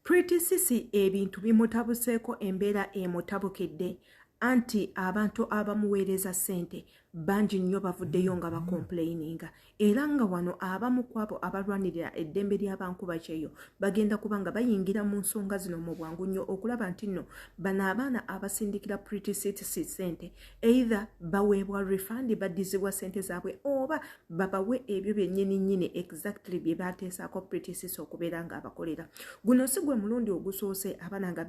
Pretty Cissy ebintu bimutabuseeko, embeera emutabukedde, anti abantu abamuweereza ssente bangi nnyo bavuddeyo nga bacomplaininga, era nga wano abamu ku abo abalwanirira eddembe ly'abankubakyeyo bagenda kuba nga bayingira mu nsonga zino mu bwangu nnyo okulaba nti nno bano abaana abasindikira Pretty Cissy ssente either baweebwa refund, baddizibwa ssente zaabwe, oba babawe ebyo byennyini nnyini exactly bye bateesaako Pretty Cissy okubeera nga abakolera. Guno si gwe mulundi ogusoose abaana nga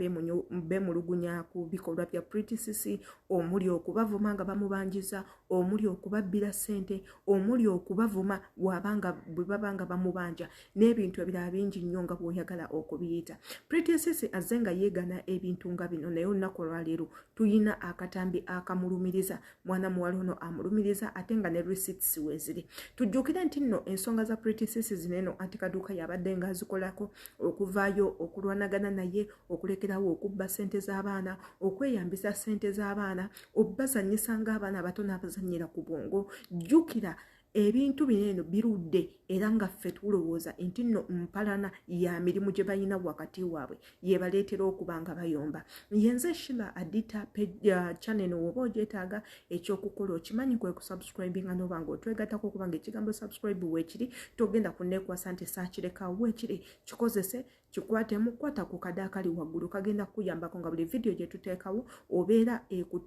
beemulugunya ku bikolwa bya Pretty Cissy, omuli okubavuma nga bamubanjiza, omuli okubabbira ssente, omuli okubavuma bwabanga bwe baba nga bamubanja, n'ebintu ebirala bingi nnyo nga bw'oyagala okubiyita. Pretty Cissy azze nga yeegana ebintu nga bino, naye olunaku olwaleero tuyina akatambi akamulumiriza. Mwana muwala ono amulumiriza, ate nga ne receipts weeziri. Tujjukire nti nno ensonga za Pretty Cissy zino eno anti Kaduuka yabadde ng'azikolako okuvaayo okulwanagana naye, okulekerawo okubba ssente z'abaana, okweyambisa ssente z'abaana, obbazannyisa ng'abaana abato n'abazannyira ku bwongo. Jjukira ebintu bino eno birudde era nga ffe tulowooza nti nno mpalana ya mirimu gye balina wakati waabwe yebaleetera okuba nga bayomba. Yenze Shila Adita. Channel woba ogyetaaga, ekyokukola okimanyi, kwe kusubscribinga noba nga otwegattako, okubanga ekigambo "subscribe" weekiri. Togenda kuneekwasa nti saakireka weekiri, kikozese, kikwatemu, kwata ku kade akali waggulu, kagenda kukuyambako nga buli vidiyo gye tuteekawo obeera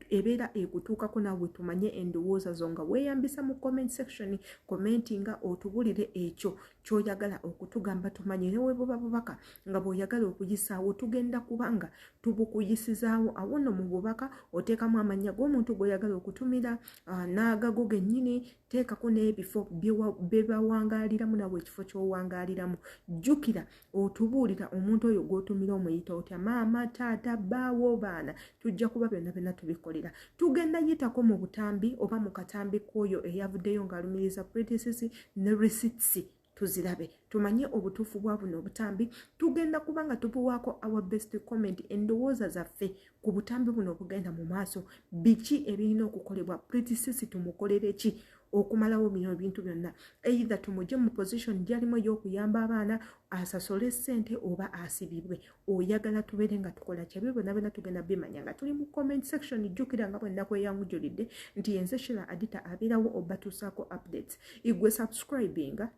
ebeera ekutuukako. Naawe tumanye endowooza zo nga weeyambisa mu comment section. Commentinga otubulire ekyo ky'oyagala okutugamba tumanye, ne we buba bubaka nga bw'oyagala okuyisaawo, tugenda kubanga tubukuyisizaawo. Awo nno mu bubaka oteekamu amannya g'omuntu gw'oyagala okutumira n'agago gennyini, teekako n'ebifo bye bawangaaliramu, nawe ekifo ky'owangaaliramu. Jjukira otubuulira omuntu oyo gw'otumira omuyita otya, maama, taata, bbaawo, baana. Tujja kuba byonna byonna tubikolera. Tugenda yitako mu butambi oba mu katambi k'oyo eyavuddeyo ng'alumiriza Pretty Cissy ne receipts, tuzirabe, tumanye obutuufu bwa buno obutambi. Tugenda kuba nga tubuwaako our best comment, endowooza zaffe ku butambi buno obugenda mu maaso. Biki ebirina okukolebwa? Pretty Cissy tumukolere ki okumalawo bino ebintu byonna? Either tumugye mu position gyalimu ey'okuyamba abaana, asasole ssente, oba asibibwe. Oyagala tubeere nga tukola kyebyo? Byonna byonna tugenda bimanya nga tuli mu comment section. Jjukira nga bwennaku eyangujulidde nti yenze Shila Adita, abeerawo obatuusaako updates. Igwe subscribinga,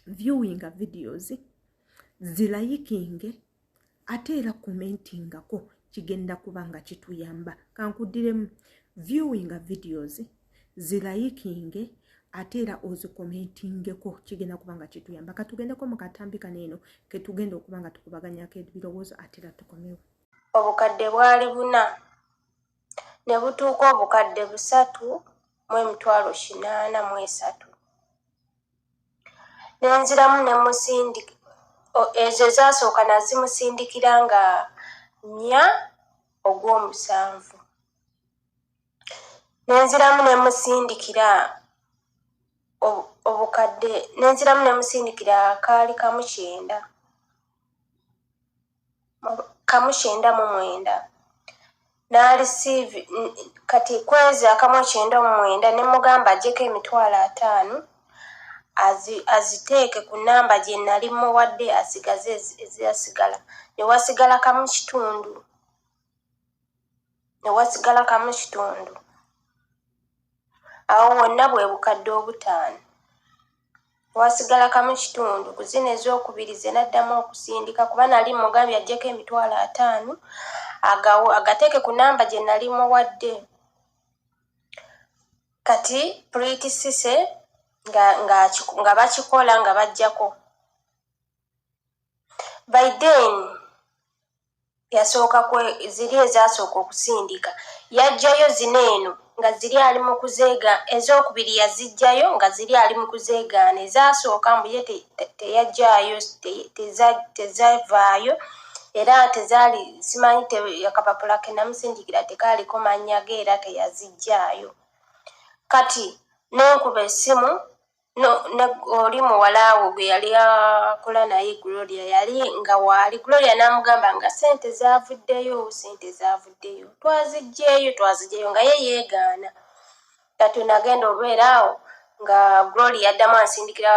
viewinga videos, zilikinge, ate era commentingako, kigenda kuba nga kituyamba. Kankuddiremu: viewinga videos, zilikinge, ate era ozicommentingeko, kigenda kuba nga kituyamba. Katugendeko mu katambi kano eno ketugenda okuba nga tukubaganyako ebirowoozo, ate era tukomewo. Obukadde bwali buna ne butuuka 3,883. Nenziramu ne musindika ezo ezasooka, nazimusindikira nga 4 ogw'omusanvu. Nenziramu ne musindikira obukadde, nenziramu ne musindikira kaali kamu kyenda, kamu kyenda mu mwenda, n'areceive. Kati kwezi akamu ekyenda mu mwenda ne mugamba aggyeko 50,000 aziteeke ku namba gye nali muwadde, asigaze ezasigala. Ne wasigala kamu kitundu, ne wasigala kamu kitundu. Awo wonna bwe bukadde 5. Wasigala kamu kitundu ku zino ez'okubiri ze naddamu okusindika, kuba nali mugambye aggyeko 50,000 agateeke ku namba gye nali muwadde. Kati Pretty Cissy nga bakikola nga baggyako. By then yasooka ziri ezasooka okusindika, yaggyayo zino eno nga ziri ali mu kuzeega. Ez'okubiri yaziggyayo nga ziri ali mu kuzeegaana. Ezasooka mbu ye teyaggyaayo, tezavaayo, era tezaali simanyi akapapula ke namusindikira tekaaliko mannya ge, era teyaziggyaayo. Kati nenkuba essimu no, ne oli muwala we gwe yali akola naye, Gloria, yali nga waali. Gloria n'amugamba nga ssente zaavuddeyo, ssente zaavuddeyo, twaziggyeyo, twaziggyeyo, nga ye yeegaana. Kati nagenda obeera awo. Nga Gloria addamu ansindikira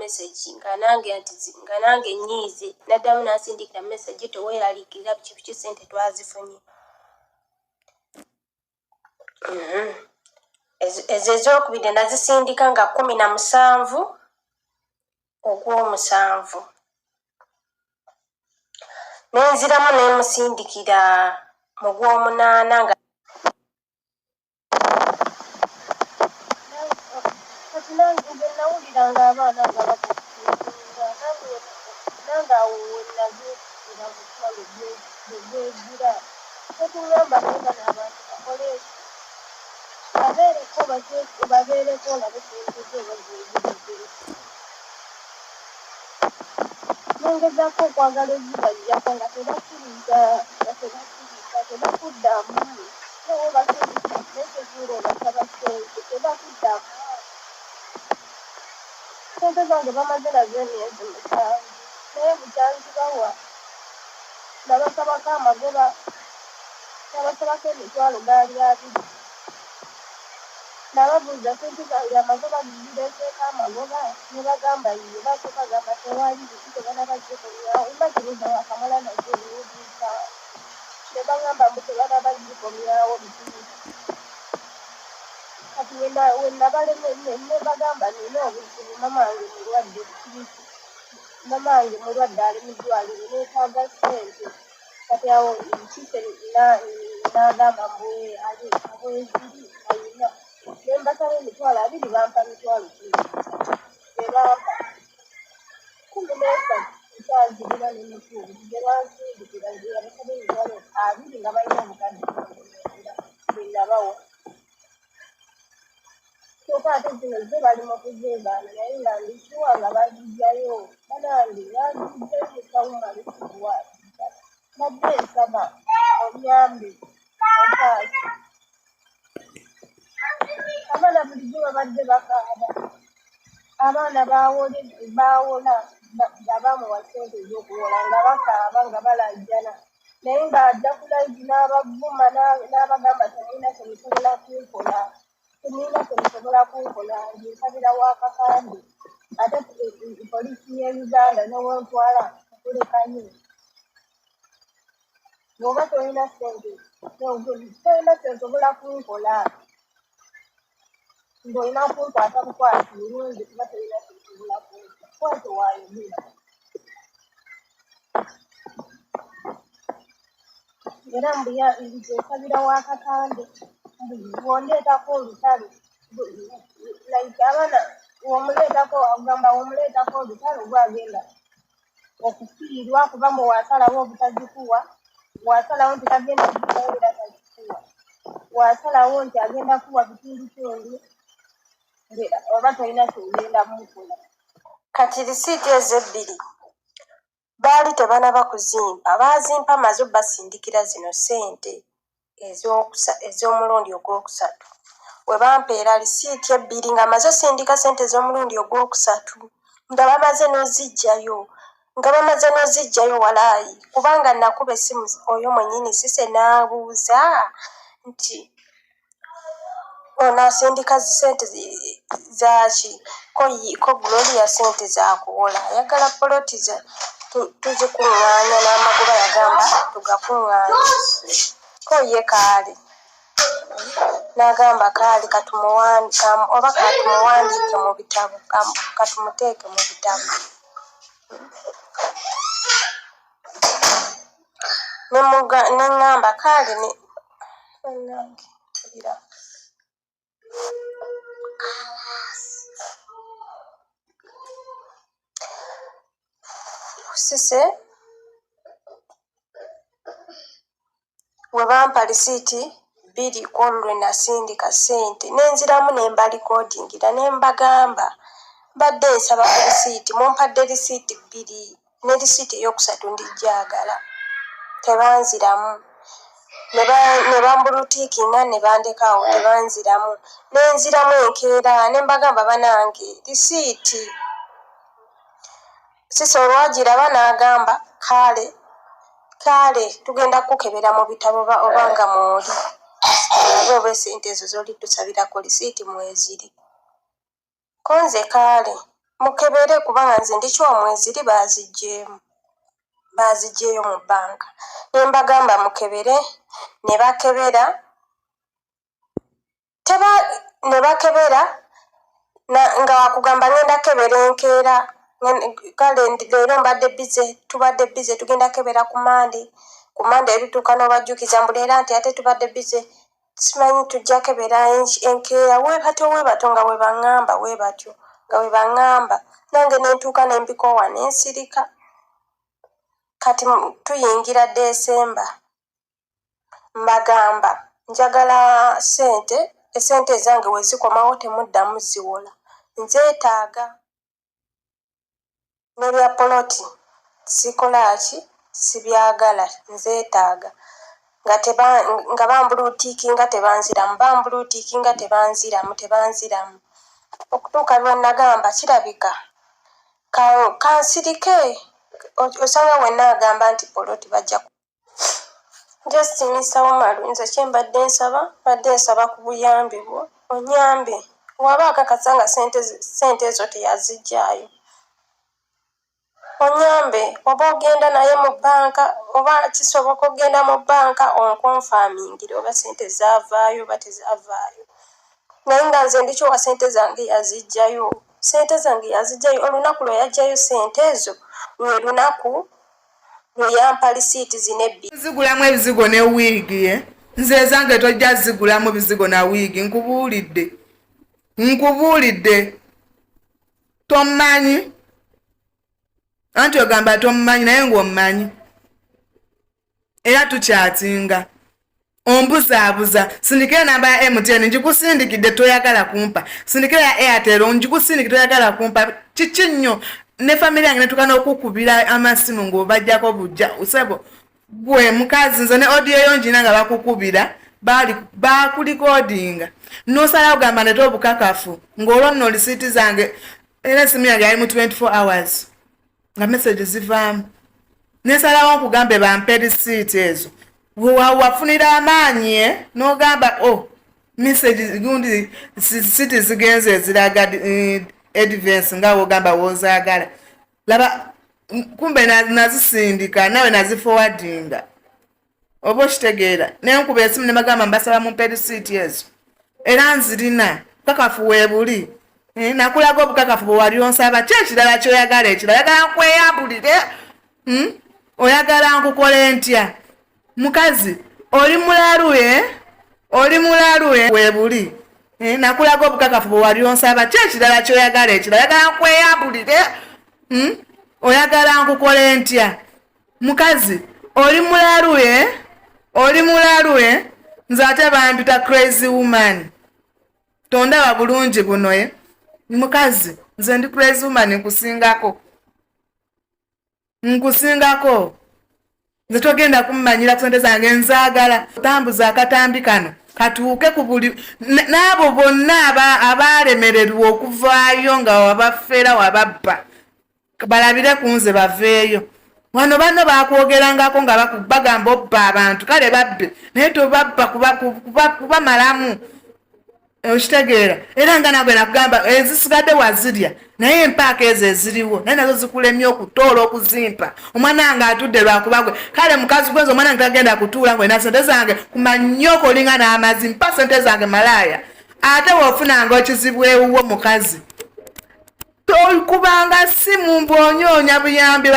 message nga nange nti nga nange nnyiize, n'addamu n'ansindikira message teweeraliikirira biki biki ssente twazifunye. Ezo ezookubiri nazisindika nga 17 ogw'omusanvu. Ne nziramu ne musindikira mu gw'omunaana nga Kati nange nze nawuliranga abaana nga bakusinga nange nange awo we nazuukukira omutima lwe gwejjira tetungamba naye bano abantu bakole ki babeereko babeereko olabe sente zo oba zeeziri. Nengezaako okwagala ozibaggyako nga tebakkiriza nga tebakkiriza tebakuddamu newobasindikira message ng'obasaba ssente tebakuddamu. Ssente zange bamaze nazo emyezi 7 naye bukya nzibawa nabasabako amagoba nabasabako emitwalo gaali 20 nababuuza ssente zange amagoba zireeseeko amagoba ne bagamba ye basooka gamba tewali biki tebanaba zikomyawo mba wakamala nazo ewudiika ne bagamba mbu tebanaba zikomyawo biki biki. Kati wenabaleme ne bagamba nina obuzibu mama wange mulwadde biki biki mama wange mulwadde ali mu ddwaliro neetaaga ssente. Kati awo Kise n'agamba mbu ali bweziri ayina ne mbasaba emitwalo 20 bampa mitwalo 13 gye bampa 13 nkyazirina ne mutuufu gye bansindikira nze yabasaba emitwalo 20 nga balina obukadde 90 bwe nabawa. Kyokka ate zino zo bali mu kuzeegaana naye nga ndi sure nga baziggyayo bannange baziggyayo musawo alikuwa mbadde nsaba onyambe ontaase. Abaana bulijjo babadde bakaaba abaana baawola abamuwa ssente ez'okuwola nga bakaaba nga balaajana naye ng'ajja ku live n'abavuma n'abagamba temulina kye musobola kunkola temulina kye musobola kunkola nze nsabira wa Kakande ate poliisi y'e Uganda n'ewontwala nkulekayo. Bw'oba tolina ssente tolina ky'osobola kunkola ng'olina kunkwata bukwasi bulungi kuba tolina ky'osobola kunkola bw'atyo bw'ayogera. Era mbu nze nsabira wa Kakande mbu bw'ondeetako olutalo like abaana bw'omuleetako agamba bw'omuleetako olutalo gw'agenda okufiirwa kuba mbu bw'asalawo obutazikuwa bw'asalawo nti tagenda kuzikuwa era tazikuwa bw'asalawo nti agenda kuwa bitundutundu oba tolina ky'ogenda mukola. Kati risiiti ezo ebbiri baali tebanaba kuzimpa, baazimpa maze obbasindikira zino ssente ez'omulundi ogwokusatu. We bampeera risiiti ebbiri nga maze osindika ssente ez'omulundi ogwokusatu nga bamaze n'oziggyayo nga bamaze n'oziggyayo walaayi kubanga nakuba essimu oyo mwennyini Cissy n'abuuza nti ono asindika ssente zaaki ko Gloria ssente zaakuwola ayagala poloti tuzikuŋŋaanya n'amagoba yagamba tugakuŋŋaanye ko ye kaali n'agamba kaali oba katumuwandiike mu bitabo katumuteeke mu bitabo. Ne ŋŋamba kaali ne bannange mpulira. Cissy we bampa risiiti bbiri ku olwo lwe nasindika ssente ne nziramu ne mbalikodingira ne mbagamba mbadde nsaba ku risiiti mumpadde risiiti bbiri ne risiiti eyookusatu ndigyagala tebanziramu ne bambulutiikinga ne bandeka awo tebanziramu ne nziramu enkeera ne mbagamba banange risiiti Cissy olwagiraba n'agamba kaale kaale tugenda kukukebera mu bitabo oba nga mw'oli olabe oba essente ezo z'oli tusabirako risiiti mweziri. Ko nze kaale mukebere kubanga nze ndi kyomweziri baaziggyeemu, baaziggyeeyo mu bbanka. Ne mbagamba mukebere, ne bakebera teba ne bakebera nga wakugamba ngenda kebera enkeera, kale leero mbadde busy, tubadde busy, tugenda kebera ku Mande. Ku Mande erutuuka n'obajjukiza mbu leero nti ate tubadde busy, simanyi tujja kebera enkeera. Webatyo webatyo nga bwe baŋŋamba, webatyo nga bwe baŋŋamba, nange ne ntuuka ne mbikoowa ne nsirika. Kati tuyingira Desemba, mbagamba njagala ssente, essente ezange we zikomawo temuddamu ziwola, nzeetaaga. N'ebya poloti sikola ki, sibyagala, nzeetaaga. Nga teba nga bambuluutiikinga tebanziramu, bambuluutiikinga tebanziramu, tebanziramu. Okutuuka lwe nagamba kirabika kansirike, osanga wenna agamba nti poloti bajja. Just Mister Umaru, nze kye mbadde nsaba, mbadde nsaba ku buyambi bwo onyambe. Waba akakasa nga ssente ezo teyaziggyaayo, onyambe oba ogenda naye mu bbanka, oba kisoboka okugenda mu bbanka onkonfamingire oba ssente zaavaayo oba tezaavaayo. Naye nga nze ndi kyowa ssente zange yaziggyayo, ssente zange yaziggyayo. Olunaku lwe yaggyayo ssente ezo lwe lunaku lwe yampa lisiiti zino ebbiri. Zigulamu ebizigo ne wiigi ye nze ezange tojja zigulamu bizigo na wiigi, nkubuulidde, nkubuulidde. Tommanyi anti ogamba tommanyi naye ng'ommanyi, era tukyatinga ombuzaabuza. Sindikira namba ya MTN ngikusindikidde, toyagala kumpa. Sindikira ya Airtel ngikusindikidde, toyagala kumpa. Kiki nnyo ne famire yange netuka n'okukubira amasimu ng'obajjako bujja sebo gwe mukazi. Nze ne audio yo ngina nga bakukubira, bakulikodinga nosalawo gamba ndete obukakafu ng'olwo nno lisiiti zange, era esimu yange yali mu 24 hours nga message zivaamu. Nesalawo nkugambe bampe risiiti ezo, wafunira amaanyi n'ogamba o oh, message gundi siti zigenze eziraga advance nga wogamba wozaagala. Laba kumbe nazisindika nawe naziforwardinga, oba okitegeera? Nenkuba esimu nebagamba mbasaba mumpe risiiti ezo, era nzirina bukakafu weebuli. Nakulaga obukakafu bwe wali onsaba. Ki ekirala kyoyagala? Ekirala oyagala nkweyambulire? Oyagala nkukole ntya? Mukazi oli mulalu, oli mulalu weebuli. Nakulaga obukakafu bwe wali onsaba. Ki ekirala kyoyagala? Ekirala oyagala nkweyambulire? Oyagala nkukole ntya? Mukazi oli mulalu, oli mulalu. Nze ate bampita crazy woman, tondaba bulungi buno ye mukazi. Nze ndi crazy woman, nkusingako, nkusingako. Nze togenda kummanyira ku sente zange, nzaagala. Tambuza akatambi kano katuuke ku buli n'abo bonna abaalemererwa okuvaayo nga wabafeera wababba, balabire ku nze baveeyo wano. Banno bakwogerangako nga bagamba obba abantu, kale babbe naye tobabba kubamalamu, okitegeera? Era nga nagwe nakugamba ezisigadde wazirya, naye empaaka ezo eziriwo naye nazo zikulemye okutoola okuzimpa. Omwana wange atudde lwakuba gwe. Kale mukazi gwenze omwana wange tagenda kutuula ngolina sente zange kumanyoko, olinga n'amazi. Mpa sente zange, malaaya. Ate wofunanga ekizibu ewuwo mukazi, tokubanga simu mbwonyoonya buyambi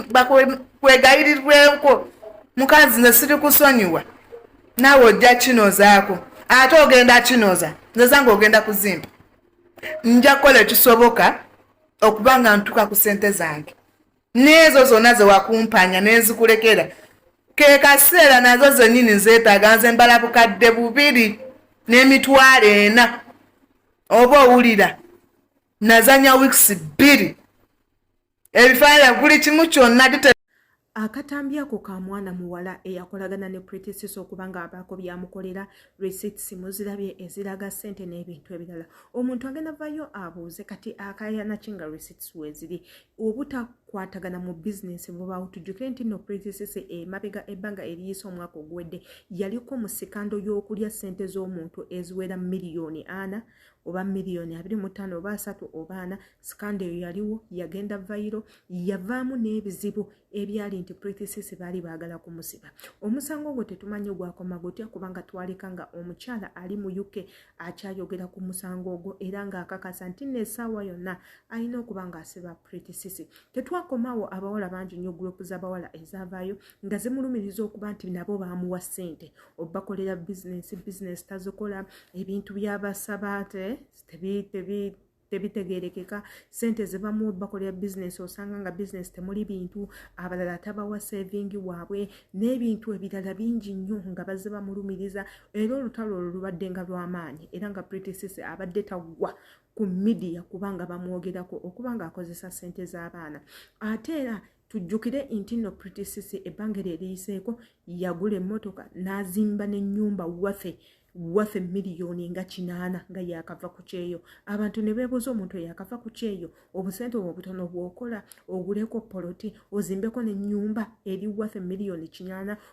bakwegayirirweko. Mukazi nze siri kusonyiwa, naawe ojja kinozaako, ate ogenda kinoza. Nze zange ogenda kuzimba, nja kukola ekisoboka okuba nga ntuuka ku sente zange n'ezo zonna zewakumpanya nenzikulekera. Ke kaseera nazo zennyini nzeetaaga. Nze mbala 2400, oba owulira? Nazanya weeks 2, ebifaananyi buli kimu kyonna. Akatambi ako ka mwana muwala eyakolagana ne Pretty Sis okuba nga abaako byamukolera. Receipts muzirabye eziraga ssente n'ebintu ebirala. Omuntu agenda vayo abuuze kati akayana ki nga receipts weeziri? Obutakwata. Obukwatagana mu bizinesi bubaawo. Tujjukire nti nno Pretty Cissy emabega ebbanga eriyise omwaka oguwedde yaliko mu scandal y'okulya ssente z'omuntu eziwera 4 miliyoni oba 25 miliyoni oba 30 oba 40. Scandal eyo yaliwo, yagenda viral, yavaamu n'ebizibu ebyali nti Pretty Cissy baali baagala kumusiba. Omusango ogwo tetumanyi gwakoma gutya, kubanga twaleka nga omukyala ali mu UK akyayogera ku musango ogwo era ng'akakasa nti n'essaawa yonna alina okuba ng'asiba Pretty Cissy. Tetwakomaawo, abawala bangi nnyo, group z'abawala ezaavaayo nga zimulumiriza okuba nti nabo baamuwa ssente obakolera bizinesi, bizinesi tazikola, ebintu byabasaba tebitegerekeka, sente zebamuwa bakolera bizinesi osanga nga bizinesi temuli bintu, abalala tabawa saving waabwe n'ebintu ebirala bingi nnyo nga bazze bamulumiriza. Era olutalo olwo lubadde nga lw'amaanyi, era nga Pretty Cissy abadde taggwa ku media kubanga bamwogerako okuba nga akozesa ssente z'abaana. Ate era tujjukire nti nno Pretty Cissy ebbanga eryo eriyiseeko yagula emmotoka n'azimba n'ennyumba waffe 8 miliyoni nga yakava ku kyeyo. Abantu ne beebuuza, omuntu eyakava ku kyeyo, obusente obwo obutono bw'okola oguleko poloti, ozimbeko n'ennyumba eri waffe 8 miliyoni,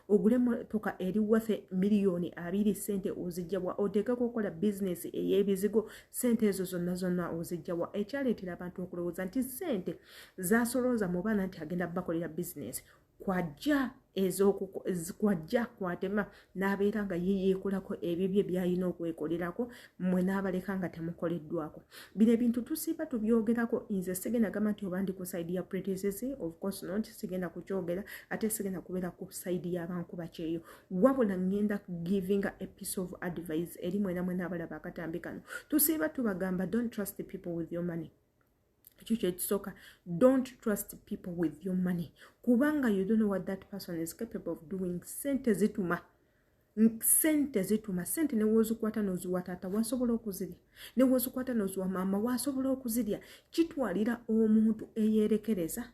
ogule emmotoka eri waffe 20 miliyoni, ssente ozijjawa? Oteekeko okukola bizinesi ey'ebizigo, ssente ezo zonna zonna ozijjawa? Ekyaleetera abantu okulowooza nti ssente zasolooza mu baana nti agenda bakolera bizinesi, kwajja kwajja kwatema n'abeera nga ye yeekolako ebibye by'alina okwekolerako, mmwe n'abaleka nga temukoleddwako. Bino ebintu tusiiba tubyogerako. Nze sigenda gamba nti oba ndi ku side ya Pretty Cissy, of course not, sigenda kukyogera, ate sigenda kubeera ku side y'abankuba kyeyo, wabula ngenda giving a piece of advice eri mwena mwena abalaba akatambi kano. Tusiiba tubagamba, don't trust people with your money. Ekyo kyekisooka, don't trust people with your money, kubanga you don't know what that person is capable of doing. Sente zituma, sente zituma. Sente newozikwata noziwa taata wasobola okuzirya, newozikwata noziwa maama wasobola okuzirya. Kitwalira omuntu eyerekereza,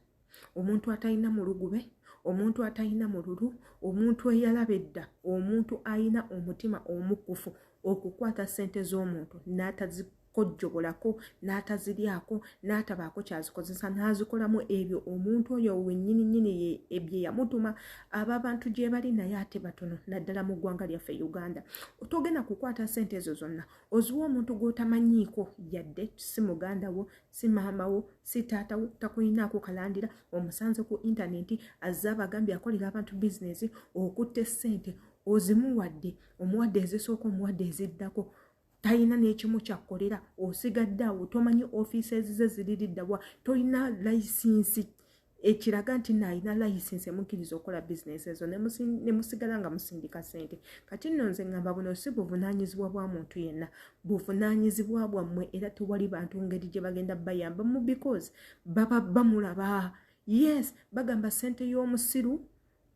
omuntu atalina mulugube, omuntu atalina mululu, omuntu eyalaba edda, omuntu alina omutima omukufu okukwata sente z'omuntu n'atazikojjobolako, n'ataziryako, n'atabaako kyazikozesa, n'azikolamu ebyo omuntu oyo wennyini nnyini bye yamutuma. Abo abantu gye bali, naye ate batono, naddala mu ggwanga lyaffe Uganda. Togenda kukwata sente ezo zonna oziwa omuntu gw'otamanyiiko yadde, si muganda wo, si maama wo, si taata wo, takulinaako kalandira, omusanze ku intaneti, azze abagambye akolera abantu bizinesi, okutte ssente ozimuwadde, omuwadde ezisooka, omuwadde eziddako, talina n'ekimu kyakkolera, osigadde awo tomanyi ofiisi ze ziririddawa, tolina layisinsi ekiraga nti naalina layisinsi emukkiriza okukola bizinesi ezo, ne musigala nga musindika ssente. Kati nno nze ŋŋamba, buno si buvunaanyizibwa bwa muntu yenna, buvunaanyizibwa bwammwe, era tewali bantu ngeri gye bagenda bayamba mu, because baba bamulaba. Yes, bagamba ssente y'omusiru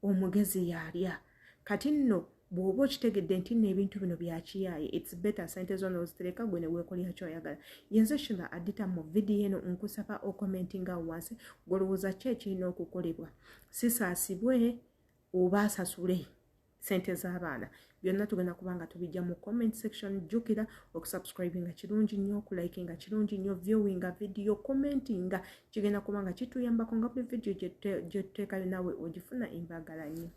omugezi yaalya. Kati nno bw'oba okitegedde nti nno ebintu bino byakiyaaye, it's better sente zo n'ozitereka gwe ne weekolera kyoyagala. Yenze Shila Adita. Mu vidiyo eno nkusaba okommentinga wansi, gwolowooza ki ekirina okukolebwa? Sisaasibwe oba asasule sente z'abaana? Byonna tugenda kuba nga tubijja mu comment section. Jjukira okusubscribinga kirungi nnyo, okulikinga kirungi nnyo, viewinga video, commentinga kigenda kuba nga kituyambako nga buli video gye tuteekayo naawe ogifuna. Embagala nnyo.